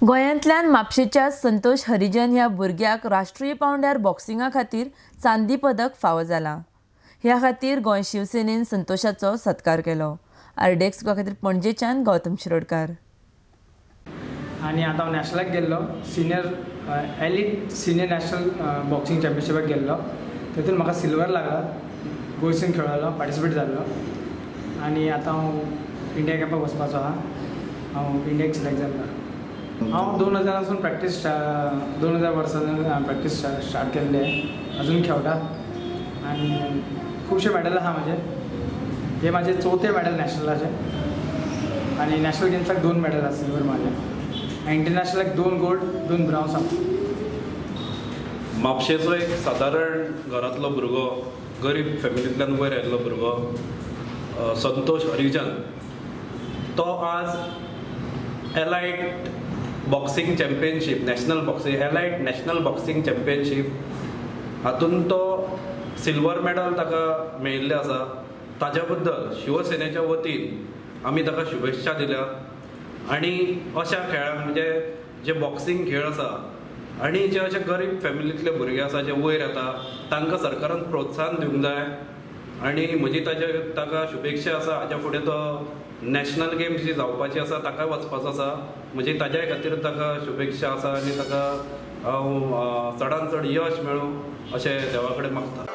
गोंयांतल्यान म्हापशेच्या संतोष हरिजन ह्या भुरग्याक राष्ट्रीय पांवड्यार बॉक्सिंगा खातीर चांदी पदक फावो जालां. ह्या खातीर गोंय शिवसेनेन संतोषाचो सत्कार केलो. आरडीएक्स गोवा खातीर पणजेच्यान गौतम शिरोडकार. आनी आतां हांव नॅशनलाक गेल्लो, senior elite senior national boxing चॅम्पियनशिपाक गेल्लो. तेतून म्हाका सिल्वर लागला. गोंयसून खेळ्ळो, पार्टिसिपेट जाल्लो आनी आतां हांव इंडिया कॅम्पाक वचपाचो आहा. हांव इंडियाक सिलेक्ट जाल्लो. हांव 2000सून प्रॅक्टीस, 2000 वर्सां प्रॅक्टीस स्टार्ट केल्ले, अजून खेळटा आनी खुबशे मॅडल आहा म्हाजे. हे म्हाजे चवथे मॅडल नॅशनलाचे आनी नॅशनल गेम्साक 2 मॅडल आसा सिल्वर म्हाजे आनी इंटरनॅशनलाक 2 गोल्ड, 2 ब्रावन्स आसा. म्हापशेचो एक सादारण घरांतलो भुरगो, गरीब फॅमिलींतल्यान वयर आयिल्लो भुरगो संतोष हरिजन, तो आज elite boxing championship, national boxing, elite national boxing championship हातूंत तो सिल्वर मॅडल ताका मेळिल्लें आसा. ताज्या बद्दल शिवसेनेच्या वतीन आमी ताका शुभेच्छा दिल्या आनी अशा खेळांक, म्हणजे जे बॉक्सिंग खेळ आसा आनी जे अशे गरीब फॅमिलींतले भुरगे आसा जे वयर येता, तांकां सरकारान प्रोत्साहन दिवंक जाय आनी म्हजी ताका शुभेच्छा आसा. हाज्या फुडें तो नॅशनल गेम्स जी जावपाची आसा ताकाय वचपाचो आसा. म्हजी ताज्याय खातीर ताका शुभेच्छा आसा आनी ताका हांव चडान चड यश मेळूं अशें देवा कडेन मागता.